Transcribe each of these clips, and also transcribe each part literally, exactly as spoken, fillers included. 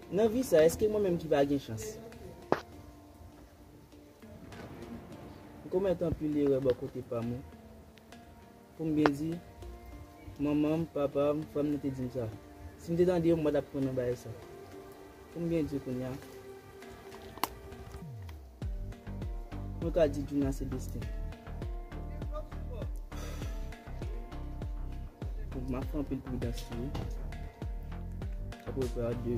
Nan vi sa, èske mwen menm ki pa gen chans? M komèt anpil erè bò kote pa m wi. Pou m byen di, manman m, papa m, frè m nan te di m sa. Si m te tande yo, m pa t ap pran nan bagay sa. Pou m byen di w kounye a, mwen ka di Djouna se desten. Donk, m ap fè anpil pridans tou wi. Apre, pral de,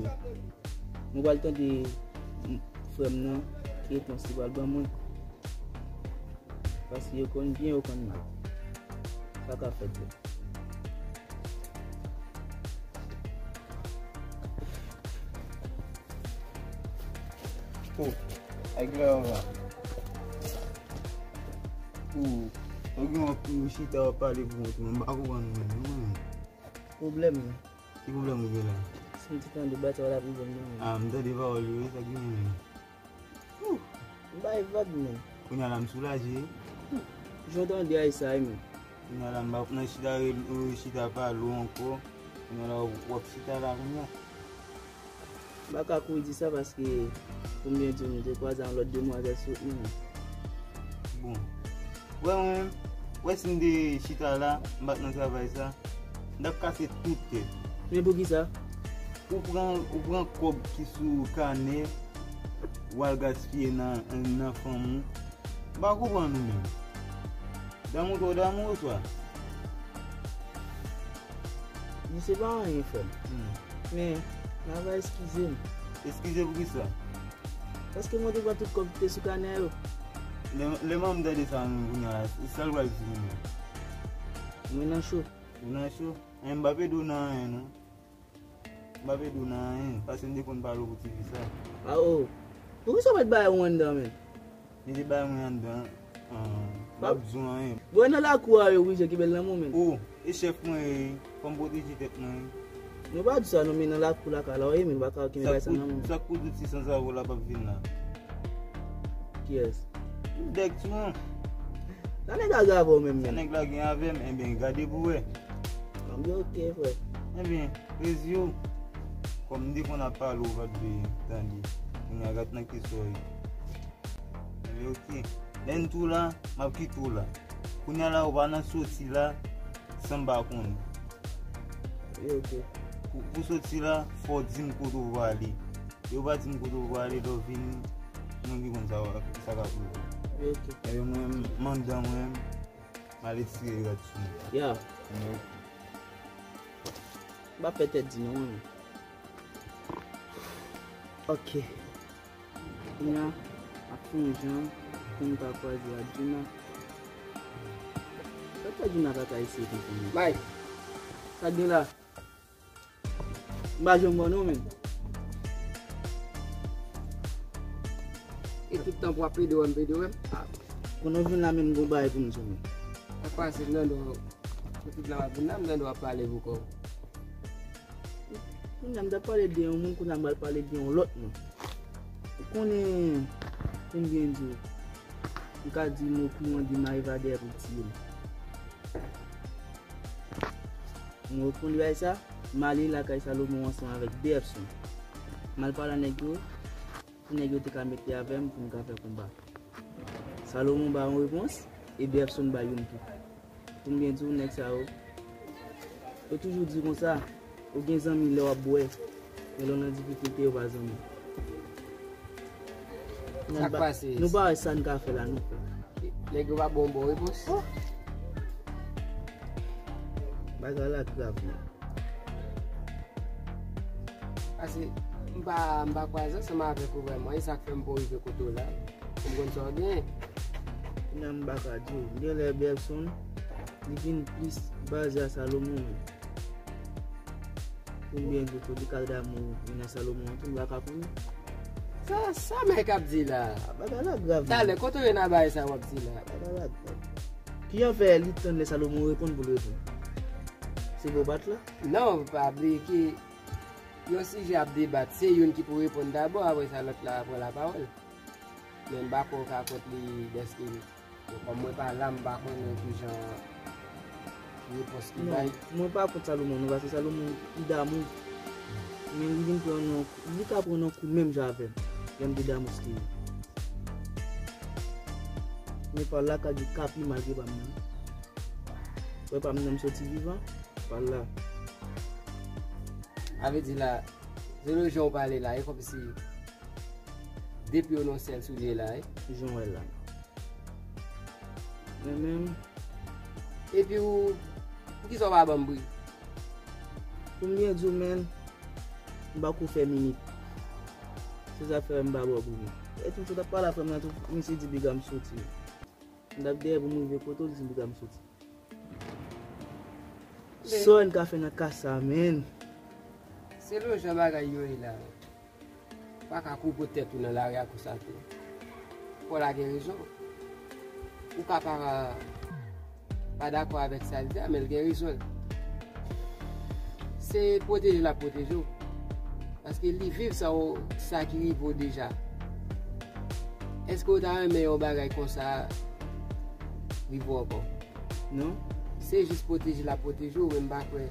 mwen pral tande frè m nan, ki repons li pral ban mwen. Paske yo konn byen, yo konn mal. Sa ka fèt vre. Oh, ay glè anva. Oh, ou gen yon chita w ap pale pou kont ou, m pa konprann ou menm non. Pwoblèm nan. Ki pwoblèm ou gen la? Si m te tande bat sa w ap rive m nan. Ah, m tande pawòl yo wi, sa k genyen menm? Ouh, m bay vag menm. Kounye a la m soulaje. Jan w tande ay sa wi menm. Kounye a la m pa nan chita re- chita pale w ankò. Kounye a la w ap chita la kounye a. M pa ka kouri di sa paske, pou m byen di w, m te kwaze yon lòt demwazèl sot menm. Bon. Wè mwen, wè si m te chita la, m pa t nan travay sa, m t ap kase tout tèt. Men poukisa? Ou pran, ou pran kòb ki sou kanè, w al gaspiye nan, nan fanm ou. M pa konprann ou menm. Damou twò damou oswa? Li se pa anyen, frè m. Hmm. Men, n a va eskize m. Eskize pou kisa? Paske mwen te pran tout kòb ki te sou kanè yo. Lè, lè manman m tande sa menm kounye a la, sa l pral di kounye a? Mwen nan cho. Ou nan cho? Anyen, m p ap ede w nan anyen non. M p ap ede w nan anyen, paske m te konn pale w pou ti fi sa. A o. Poukisa w pa t bay yon anndan menm? Li te bay mwen anndan. Ah, m p ap di w anyen. Bon, nan lakou a yo, wi, jan ki bèl nan moman. O, e chèf mwen ye, fò m pwoteje tèt mwen. Nou pa di sa non, men nan lakou lakay la, wi, men nou pa ka kenbe bay sa nan moman. Sa k pou di ti sansavo la p ap vin la? Kiyès? Dèk tou an. Sa nèg la gen avè w menm, menm. Sa nèg la gen avè m, enben, gade pou wè. Anben, oke, frè. Enben, rezi w. Kòm m te konn ap pale w, w pa t vle tande. Kounye a, gad nan kesyon yo. Enben, oke. Lè n tou la, m ap kite w la. Kounye a la, ou pa nan soti la, san m pa konnen. Wi, oke. Pou, pou soti la, fò w di m kote w prale. Yo pa di m kote w prale, lè w vini, mwen ki konn sa w ap, sa k ap rive. Wi, oke. Ebyen, mwen, m anndan mwen, m al etire rad sou mwen. Ya. Mwen. M pa fè tèt di non, mwen. Oke. Kounye a, m ap fè yon jan pou m ka kwaze ak Djouna. Sa fè Djouna pa ka eseye konprann mwen? Mike. Sa gen la? M pa janm wè non, menm. E tout tan pou w ap plede wè m, plede wè m. Ah, kounye w vin la, menm gon bagay pou m di w, menm. Sa k pase, m tande w, tout tan w ap vin la, m tande w ap pale pou kò w. Kounye a m t ap pale de yon moun, kounye a m pral pale de yon lòt moun. Ou konnen, pou m byen di w, m ka di m okouran de Maeva dèyè pou tiye m. Mwen reponn li bagay sa, m ale lakay Salomon ansanm avèk Berson. M al pale a nèg yo, pou nèg yo te ka mete avè m pou m ka fè konba. Salomon ba yon repons, e Berson ba youn tou. Pou m byen di w, nèg sa yo, yo toujou di konsa, ou gen zanmi lè w ap bwè, men lè w nan difikilte, yo pa zanmi. Sa k pase? Nou pa wè sa n ka fè la, non. Nèg yo pa ba w bon repons? Oh! Bagay la grav, non. Paske m pa, m pa kwaze ansanm avèk ou vrèman. E sa k fè m poko rive kote w la. Pou m konn sa w genyen. Kounye a m pa ka di w. Genlè Berson, li vin plis baze a Salomon menm. Pou m byen di w tou, li ka damou vin a Salomon an tou, m pa ka konnen. Sa, sa Mike ap di la? Bagay la grav, non. Talè, kote w ye nan bagay sa w ap di la? Bagay la grav. Kijan fè li tann lè Salomon reponn pou l reponn? Se pou bat la? Non, pa bliye ke yon sijè ap debat, se youn ki pou reponn dabò, apre sa lòt la pran lapawòl. Men m pa kwè w ka kont li dèske, bon, kòm mwen pa la, m pa konnen kijan repons li bay. Non, mwen pa kont Salomon, non, paske Salomon pi damou. Men li vin pran yon, li ka pran yon kou menm jan avè m. Lè m te damou Steve. Men pa la ka di kapi malgre pa m nan. Wè pa m nan m soti vivan. Pa la. A vle di la, selon jan w pale la, e kòmsi de pye w nan sèl soulye la, wi. Jan w wè la. Men menm. Epi ou, poukisa w pa ban m bri? Pou m byen di w, men, m pa ko fè minit. Se sa fè m pa ba w bri. E tou, m sot ap pale a frè m nan tou, misye di piga m soti. M t ap dèyè pou m rive kote w, li di m piga m soti. Sa w ka fè nan ka sa, men. Selon jan bagay yo ye la. Pa ka koupe tèt ou nan lari a konsa tou. Fò l a gen rezon. Ou ka pa, pa dakò avèk sa l di a, men l gen rezon l. Se pwoteje l ap pwoteje w. Paske li viv sa w, sa ki rive w deja. Èske w ta renmen yon bagay konsa rive w ankò? Non. Se jis pwoteje l ap pwoteje w, men m pa kwè.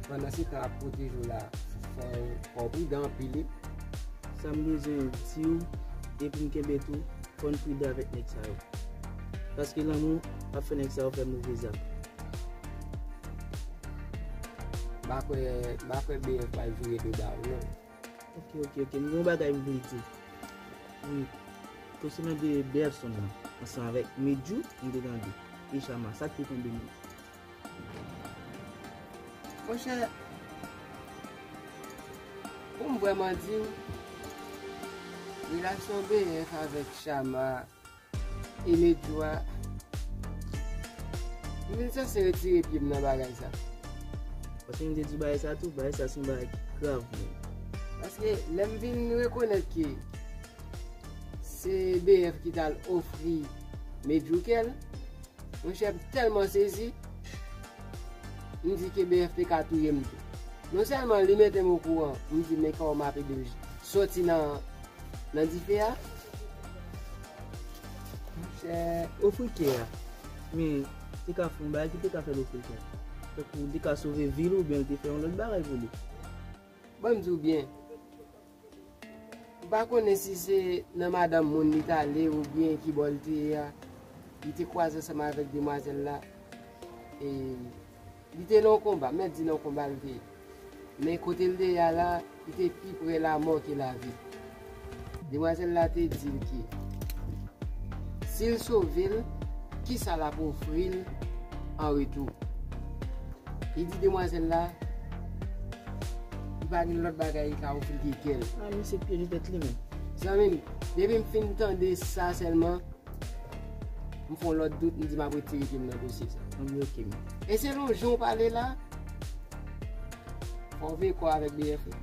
Pandan se tan ap pwoteje w la, fò, fò w pridan anpil, wi. Sa m bezwen di w, e pou m kenbe tou, fò n pridan avèk nèg sa yo. Paske lanmou ap fè nèg sa yo fè move zak. M pa kwè, m pa kwè B F pral vire do ba w, non. Ok, ok, ok. M gen yon bagay m vle di. Wi. Konsènan de Berson nan, ansanm avèk Medjou, m te tande. E Chama, sa k te tonbe nou? Monchè, pou m vrèman di w, relasyon B F avèk Chama e Medjou a, m vin sanse retire pye m nan bagay sa. Paske m te di w bagay sa tou, bagay sa se yon bagay ki grav menm. Paske lè m vin rekonèt ke se B F ki t al ofri Medjou kè l, monchè, m tèlman sezi, m di ke B F te ka touye m tou. Non sèlman li mete m okouran, m di men kòman m ap ede l soti nan, nan dife a. Monchè, ofri kè a. Men, te ka fè yon bagay ki te ka fè l ofri kè a. Tankou li te ka sove vi l oubyen li te fè yon lòt bagay pou li. Ban m di w byen. M pa konnen si se nan madanm moun li t ale oubyen ki bò l te ye a. Li te kwaze ansanm avèk demwazèl la. E li te nan yon konba, m mèt di nan yon konba l te ye. Men kote l te ye a la, li te pi pre lamò ke lavi. Demwazèl la te di l ke si l sove l, kisa l ap ofri l an retou? Li di demwazèl la, li pa gen lòt bagay li ka ofri l ke kè l. A, misye pyeje tèt li menm. Zanmi m, depi m fin tande sa sèlman, m fè yon lòt dout, m di m ap retire pye m nan dosye sa. An bloke m. E selon jan w pale la, fò w veye kò w avèk B F wi.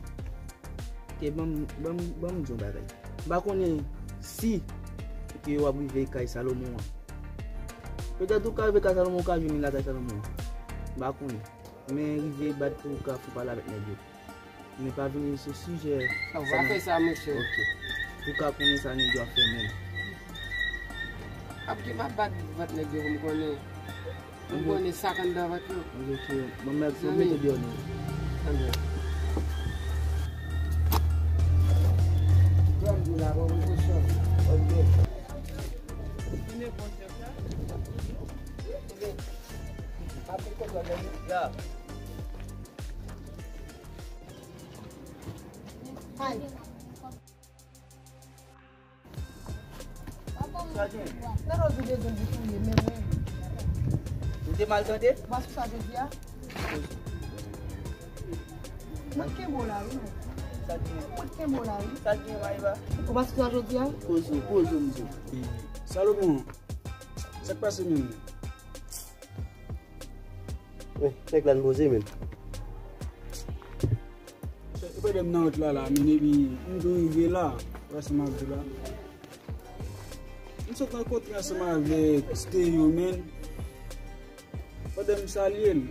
Ok, ban m, ban m, ban m di yon bagay. M pa konnen si ke w ap rive kay Salomon an. Petèt ou ka rive kay Salomon, ou ka jwenn li lakay Salomon an. M pa konnen. Men rive bat pou w ka fè pale avèk nèg yo. Men pa vini sou sijè. A, w pa fè sa, monchè. Ok. Pou w ka konnen sa nèg yo ap fè menm. Ap di m ap bat vant nèg yo pou m konnen. Pou m konnen sa k anndan vant yo. Ok, ok. Bon, mèt, bon, mete deyò nou. Anben. Pran m di la, bon, bon, bon, bon. Ok. Vini, bon, chèf la. Vini. Ap di konsa, gade. Ya. Sa gen? Nan lòt ou bezwen di touye menm wi. Ou te mal tande? Ou pa sou sa jodi a? Mwen kenbe w la wi. Sa gen? Mwen kenbe w la wi. Sa gen, Mayiba? Ou pa sou sa jodi a? Poze w, poze w, m di w. Salomon, sa k pase menm? Eh, nèg la n poze menm. E pandan m nan wout la la, men epi m tou rive la, wè sa m ap di la. M sot rankontre ansanm avèk Stereo, men pandan m salye l,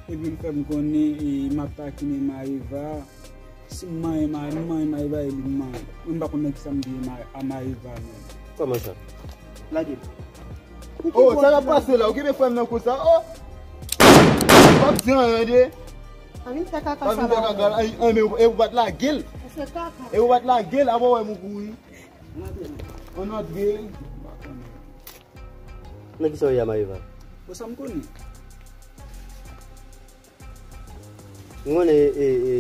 epi l fè m konnen, e, m ap takinen Maeva. Si m manyen ma, m manyen Maeva, epi m manyen. Mwen m pa konn nan kisa m te ye ma, a Maeva menm. Kòman sa? Lage. Oh, sa k ap pase la? Ou kenbe frè m nan konsa? Oh! W ap di anyen de. Pa vin fè kaka sa la. Pa vin fè kaka la. Ay, ay, men e ou pa t lage l. Se kaka. E ou pa t lage l, apa w wè m kouri. Ann antre. Nan kisa w ye a, Maëva? Bon, sa m konnen. M konnen, e, e,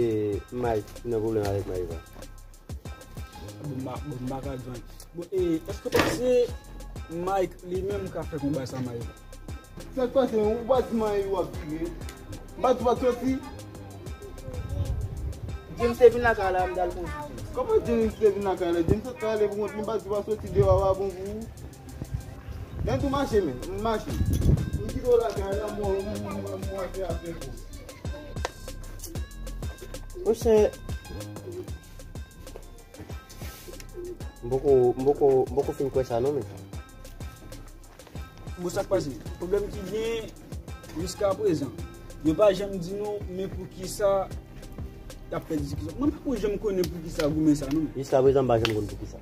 Mike ki nan pwoblèm avèk Maëva. Bon, m pa, bon, m pa ka jwenn. Bon, e, èske w panse Mike li menm ka fè konba sa, Maëva? Sa k pase, ou pa di Maëva w ap vire? M pa di w pa t soti? James te vin lakay la, m t al konsi. Kòman James te vin lakay la? James sot prale pou kont li, m pa di w pa t soti deyò a, pa bon pou ou. Men tou mache, men, mache. M kite w lakay la, mwen, mwen, mwen, mwen fè afè pou. Monchè, m poko, m poko, m poko fin kwè sa non, men. Bon, sa k pase? Pwoblèm ki genyen jiskaprezan, yo pa janm di nou men poukisa y ap fè diskisyon. Mwen poko janm konnen poukisa goumen sa non, men. Jiskaprezan, m pa janm konn poukisa.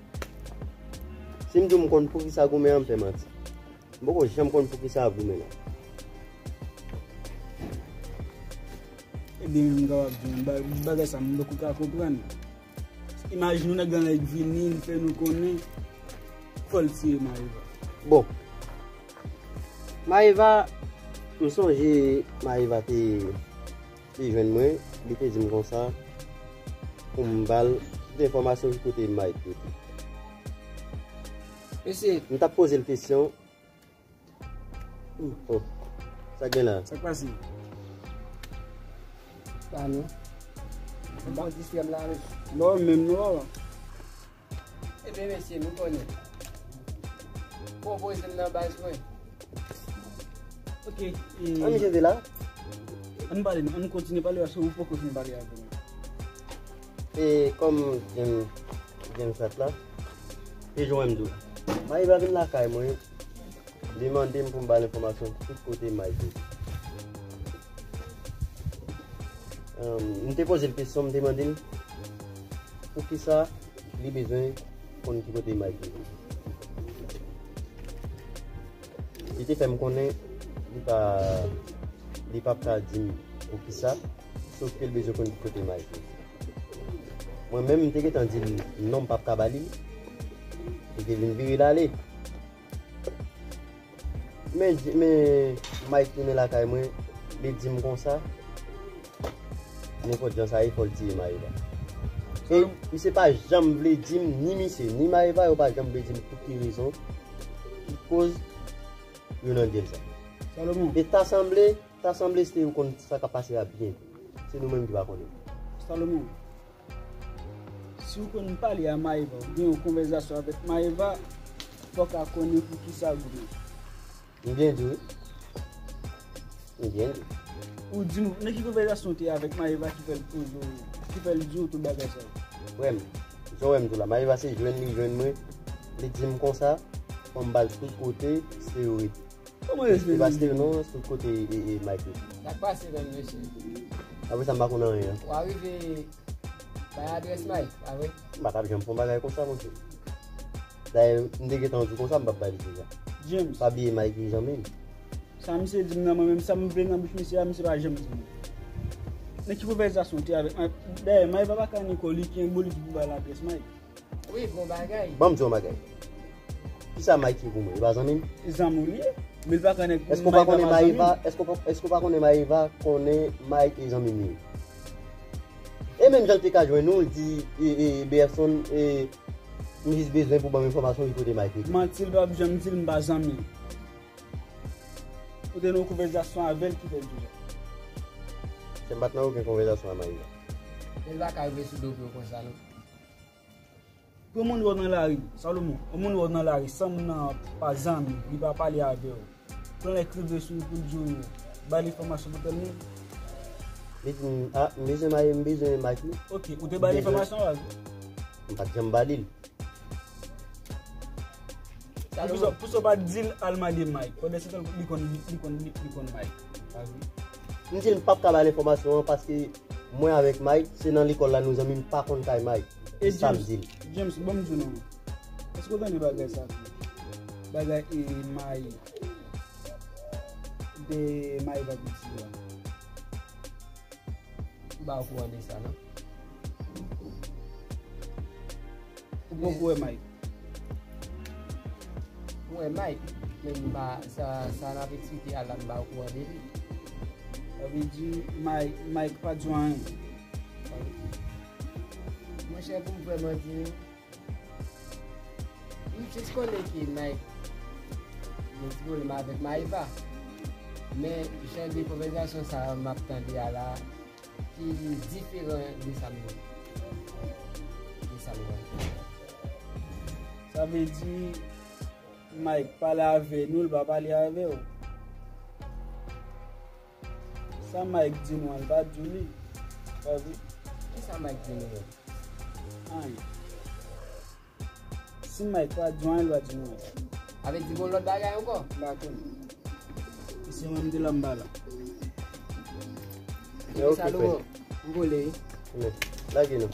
Si m di w m konn poukisa goumen an, m fè manti. M poko janm konn poukisa ap goumen la. Ebyen, m kapab di w, ba-, bagay sa m poko ka konprann. Imajine w nèg lan vini, l fè nou konnen fò l tiye Maëva. Bon. Maëva, m sonje Maëva te, te jwenn mwen, li te di m konsa, pou m ba l tout enfòmasyon ki kote Mike rete. Mesye. M t ap poze l kesyon. Oh, sa gen la? Sa k pase? Pa nou. M bon distrè m la, mesye. Non, menm non, papa. Ebyen, mesye, nou konnen. Pwopoze m nan baz mwen. Ok, e, an misye te la? Ann pale, ann kontinye pale, paske ou poko fin pale avè m. E kòm James, James sot la, e jan w wè m di w la. Maëva vin lakay mwen, li mande m pou m ba l enfòmasyon tout kote Mike ye. Em, m te poze l kesyon, m te mande l poukisa li bezwen konn ki kote Mike ye. Li te fè m konnen li pa, li p ap ka di m poukisa, sof ke l bezwen konn ki kote Mike ye. Mwen menm, m te gentan di l non, m p ap ka ba li l. Li te vin vire l ale. Men, men Mike tounen lakay mwen, li di m konsa, nenpòt jan sa ye, fò l tiye Maëva. E misye pa janm vle di m, ni misye, ni Maëva, yo pa janm vle di m pou ki rezon, ki koz yo nan dyèl sa. Salomon. E ta sanble, ta sanble se yo konn sa k ap pase a byen. Se nou menm ki pa konnen. Salomon. Si w konn pale a Maëva, oubyen yon konvèzasyon avèk Maëva, fò w ka konnen poukisa w goumen. M byen di w, wi. M byen di w. Ou di m, nan ki konvèzasyon w te avèk Maëva ki fè l poze w, ki fè l di w tout bagay sa yo? Frè m, jan w wè m di w la, Maëva se jwenn li jwenn mwen, li di m konsa, fò m ba l tout kote, se yo rete. Kòman yo jwenn li? Li pa se non, tout kote e, e, Mike rete. Sa k pase menm, mesye? Apre sa, m pa konn anyen. W a rive bay adrès Mike, pa vre? M pa t ap janm fè yon bagay konsa, monchè. Dayè, m te gentan di w konsa, m p ap bay li deja. James. Pa bliye Mike se zanmi m. Sa misye di m nan, mwen menm, sa m vle nan bouch misye a, misye pa janm di m. Nan ki konvèzasyon w te avèk Mike? Dayè, Mike pa ka ni kò li, ki enbolik pou bay l adrès Mike. Wi, bon bagay. Ban m di w yon bagay. Kisa Mike ye pou mwen? Li pa zanmi m? Zanmi w li ye. Men li pa ka nèg. Èske w pa konnen Maëva? Èske w pa, èske w pa konnen Maëva konnen Mike e zanmi m li ye? E menm jan l te ka jwenn ou, l di, e, e, Berson, e, m jis bezwen pou ban m enfòmasyon ki kote Mike rete. Manti, l p ap janm di l m pa zanmi l. Ou te nan yon konvèzasyon avè l ki fè l di w sa. Se m pa t nan okenn konvèzasyon a Maëva. Men l pa ka rive sou do pye w konsa, non. Pou yon moun wè w nan lari, Salomon, yon moun wè w nan lari, san moun nan pa zanmi, li pa pale avè w. Pran lè k rive sou ou pou l di w, ba l enfòmasyon pou tèl moun. Li di m, a, m bezwen Maye, m bezwen Mike wi. Ok, ou te ba l enfòmasyon an? M pa t janm ba li l. Poukisa, poukisa w pa t di l al mande Mike? Pandan se tan li konn, li konn, li konn Mike. Pa vre? M di l m p ap ka ba l enfòmasyon an paske mwen avèk Mike, se nan lekòl la nou zanmi, m pa konn kay Mike. E sa m di l. James, ban m di w non. Èske w tande bagay sa tou? Bagay e Mike. De Mike ap di la. M pa okouran de sa, non. Ou poko wè Mike? Mwen, Mike, men m pa, sa, sa n ap eksplike a la, m pa okouran de li. Sa vle di, Mike, Mike pa di w anyen. Monchè, pou m vrèman di nou, m jis konnen ke Mike gen ti pwoblèm avèk Maeva. Men, jan de konvèsasyon sa a m ap tande a la, ki diferan de sa m, de sa m wè. Sa vle di, Mike pale avè nou, l pa pale avè w. Sa Mike di nou an, l pa di w li. Pa vre? Kisa Mike di nou an? Anyen. Si Mike pa di w anyen, l pa di nou anyen. Avèk di gon lòt bagay ankò? M pa konnen. E se mwen m te la, m pa la. Yo, ok, Salomon, m vole wi. Lage nou.